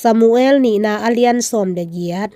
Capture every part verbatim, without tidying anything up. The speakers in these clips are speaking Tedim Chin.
Samuel nihna a lian sawm le giat.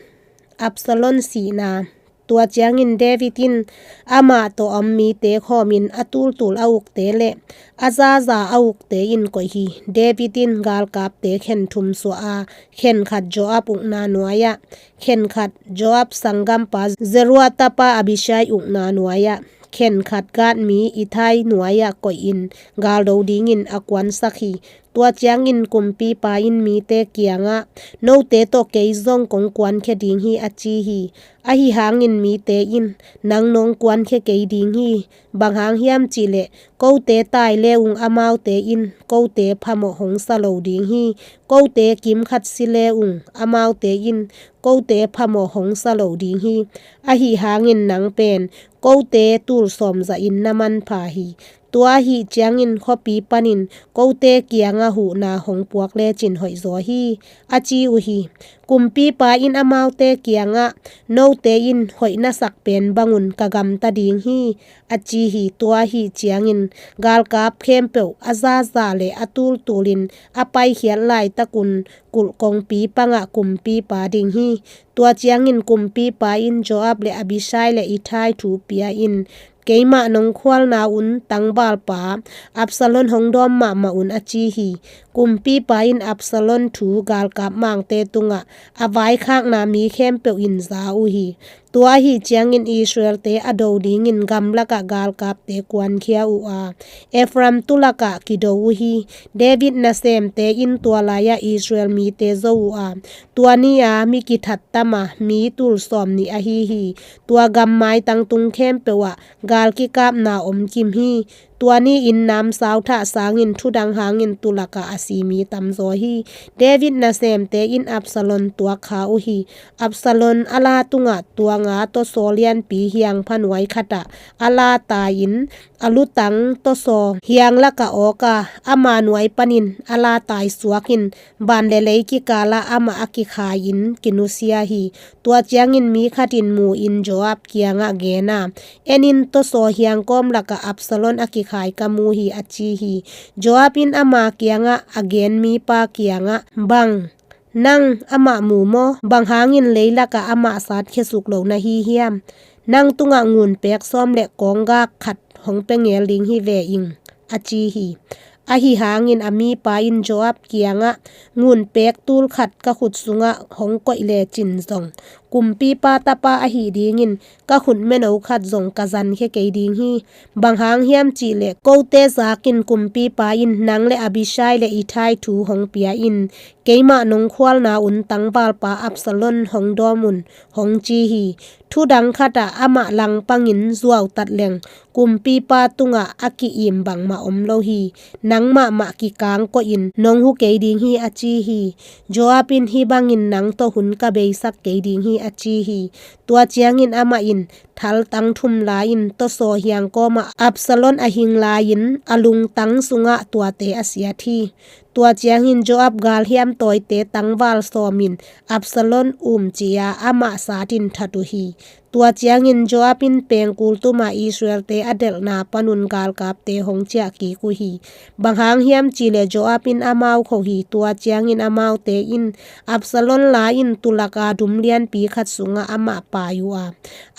Absalom sihna. Tua ciangin David in amah tawh a om mite khawmin a tultul a ukte le a zaza a ukte in koih hi. David in galkapte khen thum suah a, khenkhat Joab ukna nuai-ah, khenkhat Joab sanggampa Zeruia tapa Abishai ukna nuai-ah, khenkhat Gat mi Ittai nuai-ah koihin galdo dingin a kuansak hi. Tua ciangin kumpipa in mite kiangah, "Note tawh kei zong kong kuankhia ding hi," a ci hi. Ahi hangin mite in, "Nang nong kuankhia kei ding hi. Bang hang hiam cihleh, kote tai le ung amaute in kote phamawh hong sa lo ding hi. Kote kimkhat si le ung amaute in kote phamawh hong sa lo ding hi. Ahi hangin nang pen kote tul sawm zahin na manpha hi. Tua ahi ciangin khuapi panin kote kiangah huhna hong puak lecin hoihzaw hi," a ci uh hi. Kumpipa in amaute kiangah, "Note in hoih na sak pen bangun ka gamta ding hi," a ci hi. Tua ahi ciangin galkap khempeuh a zaza le a tultulin a paikhiat laitakun kulh kongpi pangah kumpipa ding hi. Tua ciangin kumpipa in Joab le Abishai le Ittai thu pia in, "Keimah nong khualna un tangvalpa Absalom hong dawm mahmah un," a ci hi. Kumpipa in Absalom thu galkap mangte tungah a vaikhakna mi khempeuh in za uh hi. Tua ahi ciangin Israelte a do dingin gamlakah galkapte kuankhia uh a, Ephraim tulakah kido uh hi. David nasemte in tua lai-ah Israel mite zo uh a, tua ni-a mi kithat tama mi tul sawm nih ahi hi. Tua gam maitang tung khempeuh ah gal kikapna om kim hi. Tua ni-in namsau thah sangin thudang hangin tulakah a si mi tamzaw hi. David nasemte in Absalom tuakkha uh hi. Absalom a la tungah tuanga tawsaw lianpi hiang phanuai khatah a la tai-in, a lutang tawsaw hiang lakah awk a, ama nuai panin a la tai suakin, van le lei kikalah amah a kikhai-in kinusia hi. Tua ciangin mi khatin mu-in Joab kiangah gen a, "En in, tawsaw hiang kawm lakah Absalom a kikhai ka mu hi," a ci hi. Joab in ama kiangah a gen mipa kiangah, "Bang, nang amah mu maw? Bang hangin leilakah amah satkhia suk lo na hi hiam? Nang tungah ngunpek sawm le kawnggak khat hong pia ngel ding hi ve ing," a ci hi. Ahi hangin a mipa in Joab kiangah, "Ngunpek tul khat ka khut sungah hong koih lecin zong, kumpipa tapa ahi dingin ka khut meno khat zong ka zankhia kei ding hi. Bang hang hiam cihleh, kote zakin kumpipa in nang le Abishai le Ittai thu hong pia in, keimah nong khualna un tangvalpa Absalom hong dawm un," hong ci hi. "Thudang khatah amah langpangin zuautat leng kumpipa tungah a ki-im bangmah om lo hi. Nangmah mah kikang koihin nong hu kei ding hi," a ci hi. Joab in, "Hih bangin nang tawh hun ka beisak kei ding hi," a ci hi. Tua ciangin amah in thaltang thum la-in tawsaw hiang kawmah Absalom a hing la-in a lungtang sungah tuate a siat hi. Tua ciangin Joab galhiam tawite tangval sawmin Absalom umci-a amah satin that uh hi. Tua ciangin Joab in pengkul tuma Israelte a delhna panun galkapte hong ciah kik uh hi. Bang hang hiam cihleh Joab in amau kho hi. Tua ciangin amaute in Absalom la-in tulaka dum lianpi khat sungah amah pai uh a,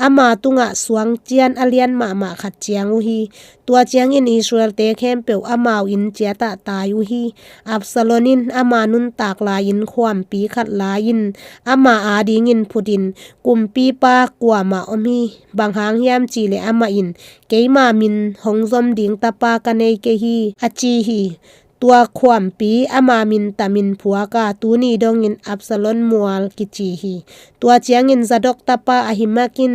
ama tungah suangcian a lian mahmah khat ciang uh hi. Tua ciangin Israelte khempeuh amau inn ciatah tai uh hi. Absalom in ama nuntak lai-in khuampi khat la-in ama adingin phutin, "Kumpipa kuamah om hi. Bang hang hiam cihleh amah in, 'Keima min hong zom ding tapa ka nei kei hi,' a ci hi." Tua khuampi ama min tamin phuak a, tuni dongin Absalom mual kici hi. Tua ciangin Zadok tapa Ahimelek in,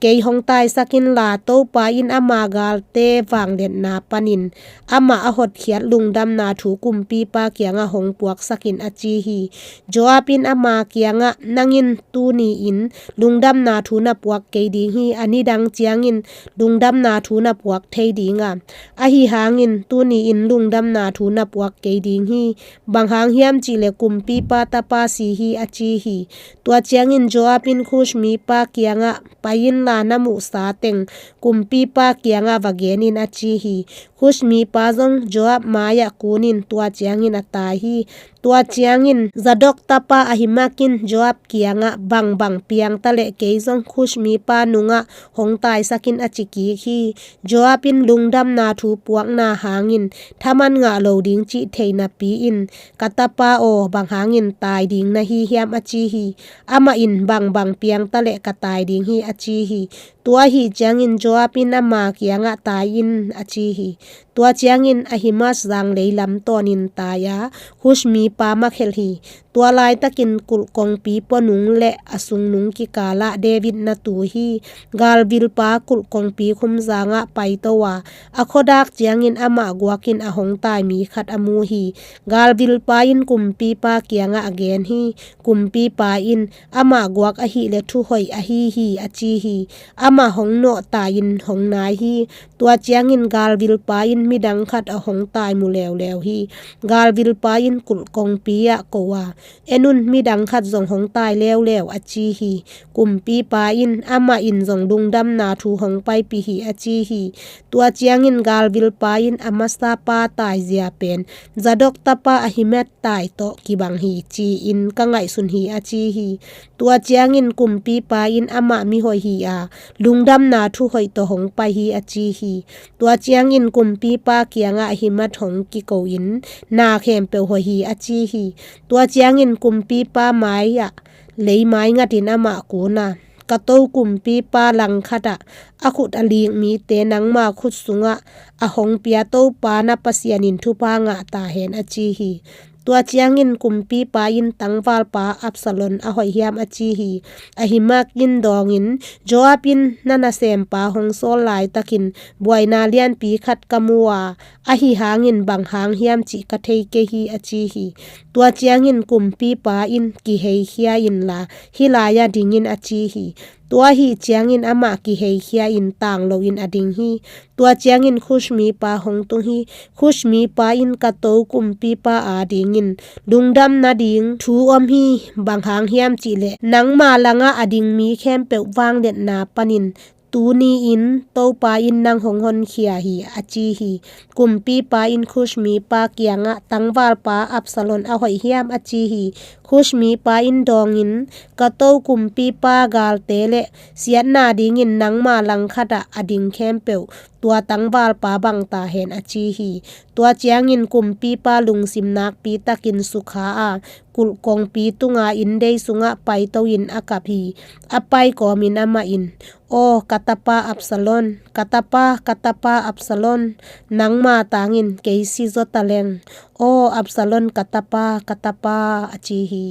"Kei hong taisak inla, Topa in ama galte vangliatna panin amah a hotkhiat lungdamna thu kumpipa kiangah hong puaksak in," a ci hi. Joab in ama kiangah, "Nang in tuni-in lungdamna thu na puak kei ding hi. A nidang ciangin lungdamna thu na puak thei ding a, ahi hangin tuni-in lungdamna thu na puak kei ding hi. Bang hang hiam cihleh kumpipa tapa si hi," a ci hi. Tua ciangin Joab in Kush mipa kiangah, "Pai inla, na muhsa teng kumpipa kiangah va gen in," a ci hi. Kush mipa zong Joab mai-ah kunin tua ciangin a tai hi. Tua ciangin Zadok tapa Ahimaaz in Joab kiangah, "Bangbang piang ta leh kei zong Kush mipa nungah hong taisak in," a ci kik hi. Joab in lungdamna thu puakna hangin thaman ngah lo ding cih thei napi-in, "Ka tapa aw, bang hangin tai ding na hi hiam?" a ci hi. Amah in, "Bangbang piang ta leh ka tai ding hi," a ci hi. Tua ahih ciangin Joab in ama kiangah, "Tai in," a ci hi. Tua ciangin Ahimaaz zanglei lam tawnin tai a, Kush mipa makhelh hi. Tua laitakin kulh kongpi puanung le a sungnung kikalah David na tu hi. Galvilpa kulh kongpi khumzangah paito a, a khuadak ciangin amah guakin a hong tai mi khat a mu hi. Galvilpa in kumpipa kiangah a gen hi. Kumpipa in, "Amah guak ahih leh thuhoih ahi hi," a ci hi. Amah hong nawh tai-in hong nai hi. Tua ciangin galvilpa in midang khat a hong tai mu leuleu hi. Galvilpa in kulh kongpi-ah ko a, "En un, midang khat zong hong tai leuleu," a ci hi. Kumpipa in, "Amah in zong lungdamna thu hong paipih hi," a ci hi. Tua ciangin galvilpa in, "A masapa taizia pen Zadok tapa Ahimaaz tai tawh kibang hi, ci-in ka ngaihsun hi," a ci hi. Tua ciangin kumpipa in, "Amah mihoih hi a, lungdamna thuhoih tawh hong pai hi," a ci hi. Tua ciangin kumpipa kiangah Ahimaaz hong kiko-in, "Na khempeuh hoih hi," a ci hi. Tua ciangin kumpipa mai-ah leimai ngatin amah kun a, "Ka to kumpipa langkhatah a khut a lik mite nangma khut sungah a hong pia Topa na Pasian in thupha ngah ta hen," a ci hi. Tua ciangin kumpipa in, "Tangvalpa Absalom a hoih hiam?" a ci hi. Ahimaaz in dawngin, "Joab in na nasempa hong sawl laitakin buaina lianpi khat ka mu a, ahi hangin bang hang hiam cih ka thei kei hi," a ci hi. Tua ciangin kumpipa in, "Kiheikhia inla hih lai-ah ding in," a ci hi. Tua ahih ciangin amah kiheikhia-in tang loin a ding hi. Tua ciangin Kush mipa hong tung hi. Kush mipa in, "Ka to kumpipa adingin lungdam nading thu om hi. Bang hang hiam cih leh nangma langah a ding mi khempeuh vangliatna panin tuni-in Topa in nang hong honkhia hi," a ci hi. Kumpipa in Kush mipa kiangah, "Tangvalpa Absalom a hoih hiam?" a ci hi. Kush mipa in dawngin, "Ka to kumpipa galte le siatna dingin nangma langkhatah a ding khempeuh tua tangvalpa bang ta hen," a ci hi. Tua ciangin kumpipa lungsim nakpi takin sukha a, kulh kongpi tunga inndei sungah paito-in a kap hi. A pai kawmin amah in, "Aw, ka tapa Absalom, ka tapa, ka tapa Absalom, nangma tangin kei si zaw ta leng. Aw, Absalom, ka tapa, ka tapa," a ci hi.